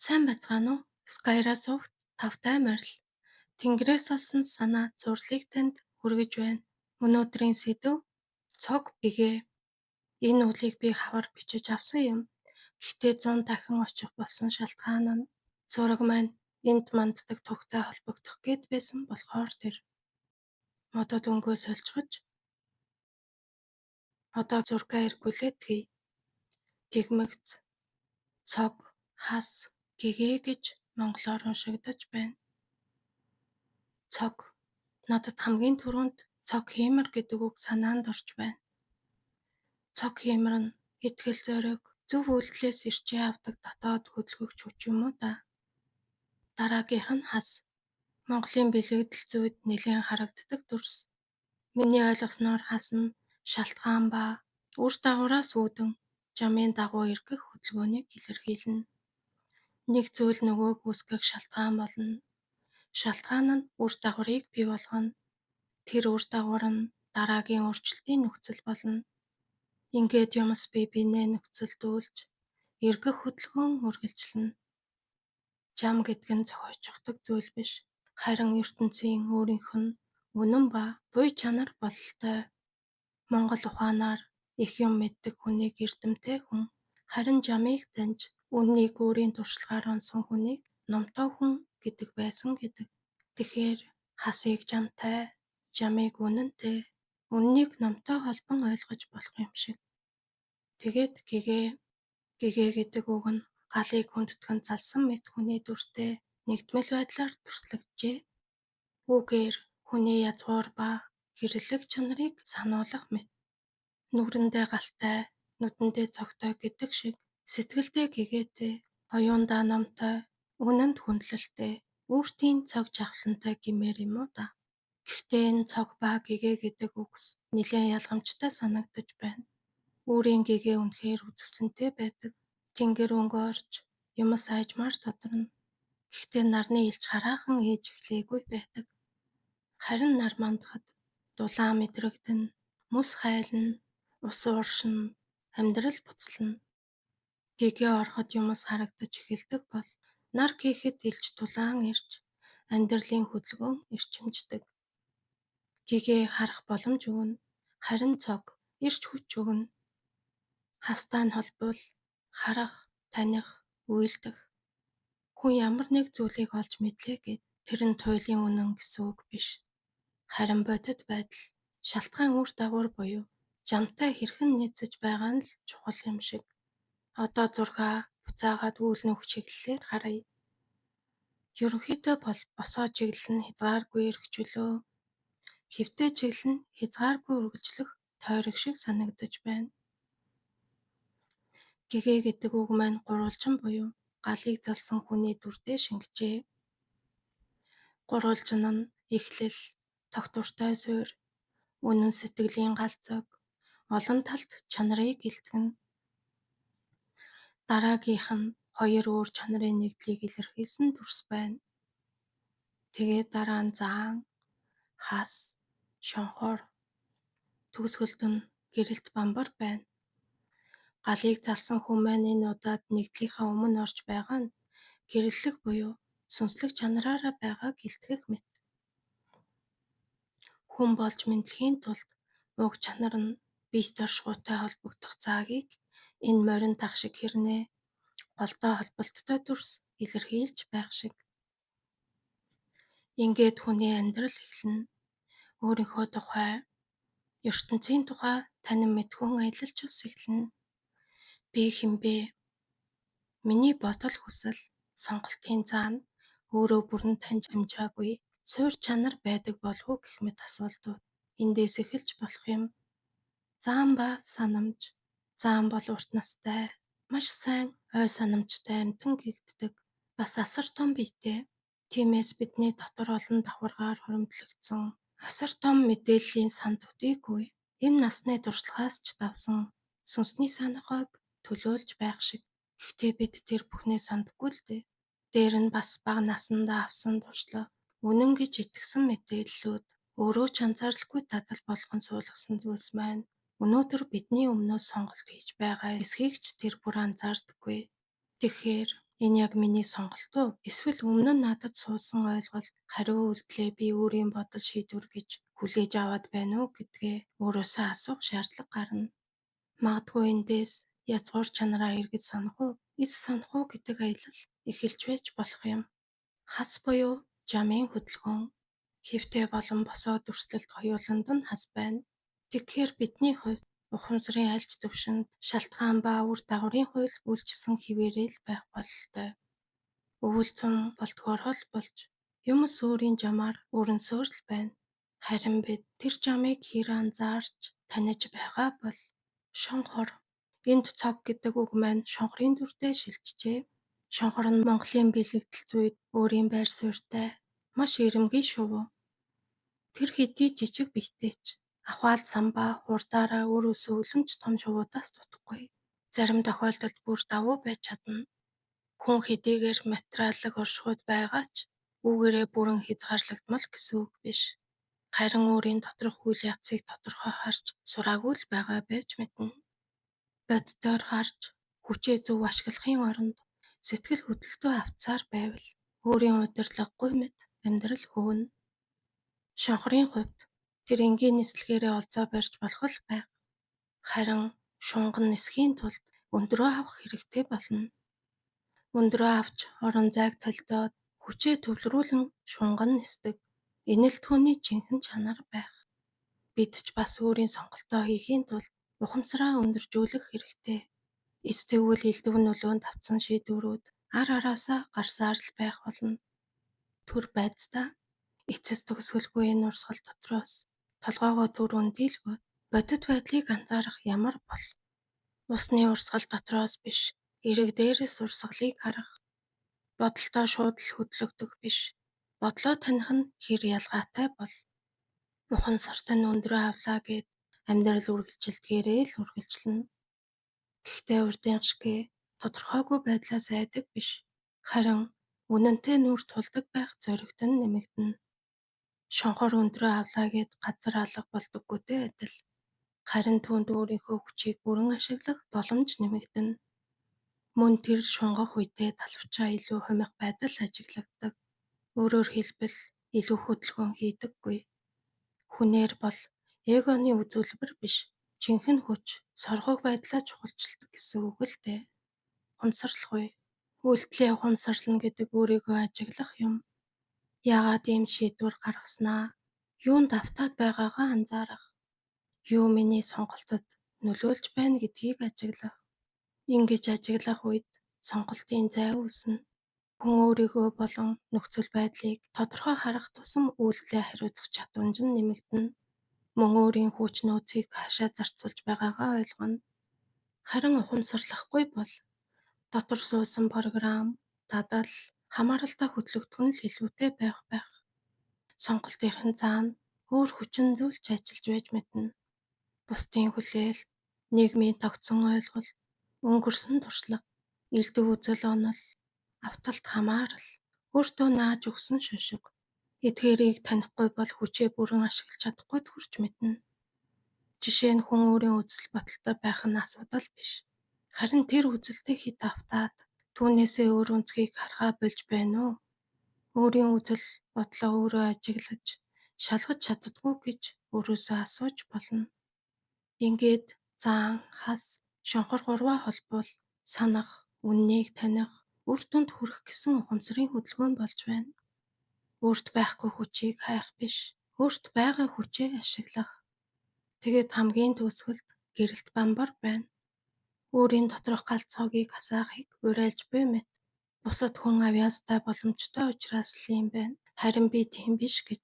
Сайн байцгаана уу? Skyra сувагт тавтай морил. Тэнгэрээс олсон санаа зурлыг танд хүргэж байна. Өнөөдрийн сэдэв цог гэгээ. Энэ үлийг би хавар бичиж авсан юм. Гэхдээ 100 дахин очих болсон шалтгаан нь зураг маань энд манддаг тугтай холбогдох гээд байсан болохоор тэр. Модод өнгөө сольцгож одоо зургаа эргүүлээд Тэгмэгц, цог, хас, гэгээ гэж монголоор уншигдаж байна. Цог. Надад хамгийн түрүүнд цог хиймор гэдэг үг санаанд орж байна. Цог хиймор нь итгэл зориг, зөв үйлдэлээс ирчээ авдаг дотоод хөдөлгөгч хүч юм уу даа. Дараагийнх нь хас. Монголын бэлэгдэл зүйд нэлээн харагддаг дүрс. Миний ойлгосноор хас нь шалтгаан ба үр дагавраас үүдэн жамын дагуу эргэх хөдөлгөөнийг илэрхийлнэ. Нэг зүйл нөгөөг үүсгэх шалтгаан болно. Шалтгаан нь үр дагаврыг бий болгоно. Тэр үр дагавар нь дараагийн өөрчлөлтийн нөхцөл болно. Ингээд юмс бие биенээ нөхцөлдүүлж эргэх хөдөлгөөн үргэлжлэнэ. Жам гэдэг нь зохиочихдог зүйл биш. Харин ертөнцийн өөрийнх нь үнэн ба буй чанар бололтой. Монгол ухаанаар их юм мэддэг хүнийг эрдэмтэй хүн, харин жамыг таньж, үнэнийг өөрийн туршлагаар онсон хүнийг номтой хүн гэдэг байсан гэдэг. Тэгэхээр хасыг жамтай, жамыг үнэнтэй, үнэнийг номтой холбон ойлгож болох юм шиг. Тэгээд гэгээ, гэгээ гэдэг үг нь галыг хүндэтгэн залсан мэт хүний дүртэй нэгдмэл байдлаар төслөгджээ. Үүгээр хүний язгуур ба гэрлэг чанарыг сануулах мэт. Нүрэндээ галтай, нүдэндээ цогтой гэдэг шиг сэтгэлдээ гэгээтэй, оюундаа номтой, үнэнд хүндлэлтэй, үүртийн цог жавхлантай гэмээр юм уу даа. Гэхдээ энэ цог ба гэгээ гэдэг үгс нэлээн ялгамжтай санагдаж байна. Үүрийн гэгээ үнэхээр үзэсгэлэнтэй байдаг. Тэнгэр өнгө орж, юмс айжмаар тодорно. Гэхдээ нарны элч хараахан ээж эхлээгүй байдаг. Харин нар мандахад дулаан мэдрэгдэнэ, мөс хайлна, ус ууршина, амьдрал буцална. Гэгээ ороход юмс харагдаж эхэлдэг бол нар гэхэд элч дулаан ирж, амьдралын хөдөлгөөн эрчимждэг. Гэгээ харах боломж өгнө, харин цог эрч хүч өгнө. Хастай нь холбол харах, таних, уйлдах. Хүн ямар нэг зүйлийг олж мэдлээ гэд тэр нь туйлын үнэн гэсэн үг биш. Харин бодит байдал, шалтгаан үр дагавар буюу жамтай хэрхэн нийцэж байгаа нь л чухал юм шиг. Одоо зургаа буцаагаад үйл нөхөх чиглэлээр харъя. Ерөнхийдөө бол босоо чиглэл нь хязгааргүй эрх чөлөө, хэвтэй чиглэл нь хязгааргүй үргэлжлэх тойрог шиг санагдаж байна. Гэгээ гэдэг үг маань гурвалжин буюу галыг залсан хүний дүрдээ шингэжээ. Гурвалжин нь эхлэл, тогтвортой суурь, үнэн сэтгэлийн гал зог, олон талт чанарыг илтгэнэ. Дараагийнх нь хоёр өөр чанарын нэгдлийг илэрхийлсэн дүрс байна. Тэгээд дараа нь заан, хас, шонхор, төгсгөлд нь гэрэлт бамбар байна. Галыг залсан хүн маань энэ удаад нэгдлийнхээ өмнө орж байгаа нь гэрлэх буюу сүнслэг чанараараа байгааг илтгэх мэт. Хүн болж мэдлэхийн тулд уг чанар нь биет оршихуйтай холбогдох заагийг энэ морин тах шиг хэрнээ голдоо холболттой дүрс илэрхийлж байх шиг. Ингээд хүний амьдрал эхэлнэ. Өөрийнхөө тухай, ертөнцийн тухай танин мэдхүйн аялал ч бас эхэлнэ. Би хэн бэ? Миний бодол хүсэл, сонголтын заана өөрөө бүрэн таньж амжаагүй суурь чанар байдаг болов уу гэх мэт асуултууд эндээс эхэлж болох юм. Заан ба санамж. Заан бол урт настай, маш сайн ой санамжтай амьтан гэгддэг. Бас асар том биетэй. Тиймээс бидний дотор олон давхаргаар хуримтлагдсан асар том мэдээллийн сан төдийгүй энэ насны туршлагаас ч давсан сүнсний санахойг төлөөлж байх шиг. Гэхдээ бид тэр бүхнээ сандаггүй л дээ. Дээр нь бас бага насандаа авсан туршлага, үнэн гэж итгэсэн мэдээллүүд өөрөө ч анзааралгүй дадал болгон суулгасан зүйлс маань өнөөдөр бидний өмнөөс сонголт хийж байгаа эсхийг ч тэр бүр анзаардаггүй. Тэгэхээр Энэ яг миний сонголт уу? Эсвэл өмнө нь надад суусан ойлголт, хариу үйлдэлээ би өөрийн бодол шийдвэр гэж хүлээж аваад байна уу гэдгээ өөрөөсөө асуух шаардлага гарна. Магадгүй эндээс язгуур чанараа эргэж санах уу, эс санах уу гэдэг аялал эхэлж байж болох юм. Хас буюу жамын хөдөлгөөн хэвтэй болон босоо дүрслэлт хоёуланд нь хас байна. Тэгэхээр бидний хувьд ухамсарын аль ч түвшинд шалтгаан ба үр дагаврын хууль үйлчилсэн хэвээрээ л байх бололтой. Өвөл зун болдгоор л болж юмс өөрийн жамаар өрнөсөөр л байна. Харин бид тэр жамыг хэр анзаарч таних байгаа бол шонхор. Энд цог гэдэг үг маань шонхорын дүртэй шилжжээ. Шонхор нь Монголын бэлэгдэл зүйд өөрийн байр суурьтай маш эрэмбийн шувуу. Тэр хэдий жижиг биетэй ч ахуйд самбаа хурдаараа өөрөөсөө улам ч том шувуудаас дутахгүй. Зарим тохиолдолд бүр давуу байж чадна. Хүн хэдийгээр материаллык оршихуйд байгаа ч үүгээрээ бүрэн хязгаарлагдмал гэсэн үг биш. Харин өөрийн доторх үйл явцыг тодорхой харж сураагүй л байгаа байж мэднэ. Бодитоор харж хүчээ зөв ашиглахын оронд сэтгэл хөдлөлтөө авцсаар байвал өөрийн удирдлагагүй мэт амьдрал хөвнө. Шонхорын хувьд тэр энгийн нислэгээрээ олзоо барьж болох л байх. Харин шунган нисэхийн тулд өндрөө авах хэрэгтэй болно. Өндрөө авч орон зайг толдоод хүчээ төвлөрүүлэн шунган нисдэг. Энэ л түүний жинхэнэ чанар байх. Бид ч бас өөрийн сонголтоо хийхийн тулд ухамсараа өндөржүүлэх хэрэгтэй. Эс тэгвэл элдэв нөлөөнд автсан шийдвэрүүд ар араасаа гарсаар л байх болно. Түр байцдаа эцэс төгсгөлгүй энэ урсгал дотроос толгойгоо түр өндийлгөөд бодит байдлыг анзаарах ямар бол. Усны урсгал дотроос биш, эрэг дээрээс урсгалыг харах. Бодолтоо шууд л хөдлөгдөх биш, бодлоо таних нь хэр ялгаатай бол. Ухамсарт нь өндрөө авлаа гэд амьдрал үргэлжилдгээрээ л үргэлжлэнэ. Гэхдээ урдын шигэ тодорхойгүй байдлаас айдаг биш. Харин үнэнтэй нүүр тулдаг байх зоригт нь нэмэгдэнэ. Шонхор өндрөө авлаа гэд газар алга болдоггүйтэй адил. Харин түүнд өөрийнхөө хүчийг бүрэн ашиглах боломж нэмэгдэнэ. Мөн тэр шунгах үедээ талвчаа илүү хумих байдал ажиглагддаг. Өөрөөр хэлбэл илүү хөдөлгөөн хийдэггүй. Хүнээр бол эгоны үзүүлбэр биш, жинхэнэ хүч, соргог байдлаа чухалчилдаг гэсэн үг л дээ. Ухамсарлах үе. Үйлдэлээ ухамсарлана гэдэг өөрийгөө ажиглах юм. Яагаад ийм шийдвэр гаргаснаа, юунд автаад байгаагаа анзаарах, юу миний сонголтод нөлөөлж байна гэдгийг ажиглах. Ингэж ажиглах үед сонголтын зай үүснэ. Хүн өөрийгөө болон нөхцөл байдлыг тодорхой харах тусам үйлдэлээ хариуцах чадварч нь нэмэгдэнэ. Мөн өөрийн хүч нөөцийг хаашаа зарцуулж байгаагаа ойлгоно. Харин ухамсарлахгүй бол дотор суусан програм, дадал, хамааралтай хөдлөгдөх нь л илүүтэй байх байх. Сонголтын цаана өөр хүчин зүйл ч ажиллаж байж мэднэ. Бусдын хүлээлт, нийгмийн тогтсон ойлголт, өнгөрсөн туршлага, элдэв үзэл онол, авталт хамаарал, өөртөө нааж өгсөн шошго. Эдгээрийг танихгүй бол хүчээ бүрэн ашиглаж чадахгүйд хүрч мэднэ. Жишээ нь хүн өөрийн үзэл бодолтой байх нь асуудал биш. Харин тэр үзэлтэд хэт автаад түүнээсээ өөр өнцгийг харахаа болж байна уу? Өөрийн үзэл бодлоо өөрөө ажиглаж, шалгаж чаддаггүй гэж өөрөөсөө асууж болно. Ингээд заан, хас, шонхор гурваа холбуул санах, үнэнийг таних, үр дүнд хүрэх гэсэн ухамсарын хөдөлгөөн болж байна. Өөрт байхгүй хүчийг хайх биш, өөрт байгаа хүчээ ашиглах. Тэгээд хамгийн төгсгөлд гэрэлт бамбар байна. Өөрийн доторх галт цоогийг асаахыг уриалж буй мэт. Бусад хүн авьяастай боломжтой учраас л юм байна. Харин би тийм биш гэж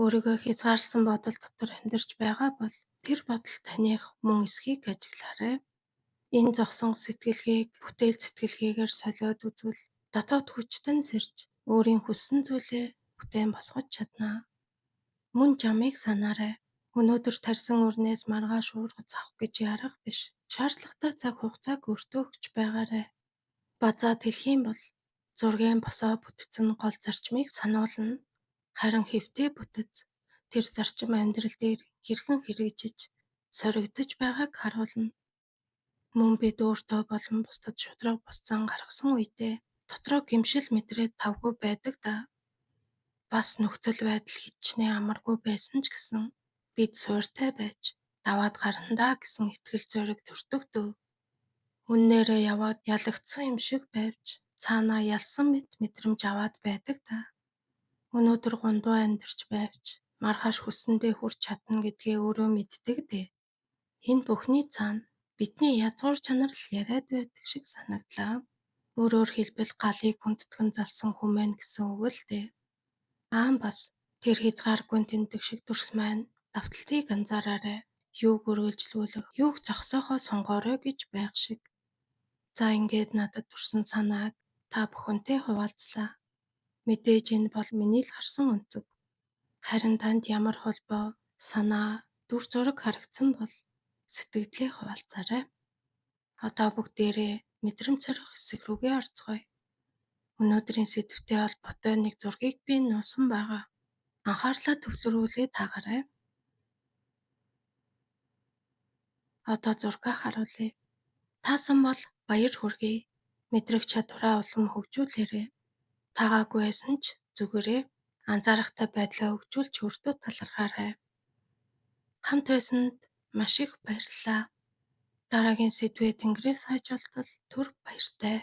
өөрийгөө хязгаарласан бодол дотор амьдарч байгаа бол тэр бодол таных мөн эсхийг ажиглаарай. Энэ зогсон сэтгэлгээг бүтээл сэтгэлгээгээр солиод үзвэл дотоод хүчтэн сэрж өөрийн хүссэн зүйлээ бүтээн босгож чадна. Мөн жамыг санаарай. Өнөөдөр тарьсан үрнээс маргааш уургаз авах гэж ярах биш. Шаардлагатай цаг хугацааг өөртөө өгч байгаарай. Базаад хэлэх юм бол зургийн босоо бүтэц нь гол зарчмыг сануулна. Харин хэвтэй бүтэц тэр зарчим амьдрал дээр хэрхэн хэрэгжиж, соригдож байгааг харуулна. Мөн бид өөртөө болон бусдад шударга бус зан гаргасан үедээ Дотроо гэмшил мэдрээд тавгүй байдаг даа. Бас нөхцөл байдал хичнээн амаргүй байсан ч гэсэн бид суурьтай байж даваад гарна даа гэсэн итгэл зориг төрдөг дөө. Үннээрээ яваад ялагдсан юм шиг байвч цаанаа ялсан мэт мэдрэмж аваад байдаг даа. Өнөөдөр гундуу амьдарч байвч маргааш хүссэндээ хүрч чадна гэдгээ өөрөө мэддэг дээ. Энэ бүхний цаана бидний язгуур чанар л яриад байдаг шиг санагдлаа. Өөрөөр хэлбэл галыг хүндэтгэн залсан хүн гэсэн үг л дээ. Аан бас тэр хязгааргүй тэмдэг шиг дүрс маань давталтыг анзаараарай. Юуг үргэлжлүүлэх, юуг зогсоохоо сонгоорой гэж байх шиг. За ингээд надад төрсэн санааг та бүхэнтэй хуваалцлаа. Мэдээж энэ бол миний л харсан өнцөг. Харин танд ямар холбоо, санаа, дүр зураг харагдсан бол сэтгэгдлээ хуваалцаарай. Одоо бүгдээрээ мэдрэмж сорих хэсэг рүүгээ орцгоё. Өнөөдрийн сэдэвтэй холбоотой нэг зургийг би нуусан байгаа. Анхаарлаа төвлөрүүлээд таагаарай. Одоо зургаа харуулъя. Таасан бол баяр хүргэе. Мэдрэх чадвараа улам хөгжүүлээрэй. Таагаагүй байсан ч зүгээрээ анзаарахтай байдлаа хөгжүүлж өөртөө талархаарай. Хамт байсанд маш их баярлалаа. Дараагийн сэдвээ Тэнгэрээс хайж олтол түр баяртай.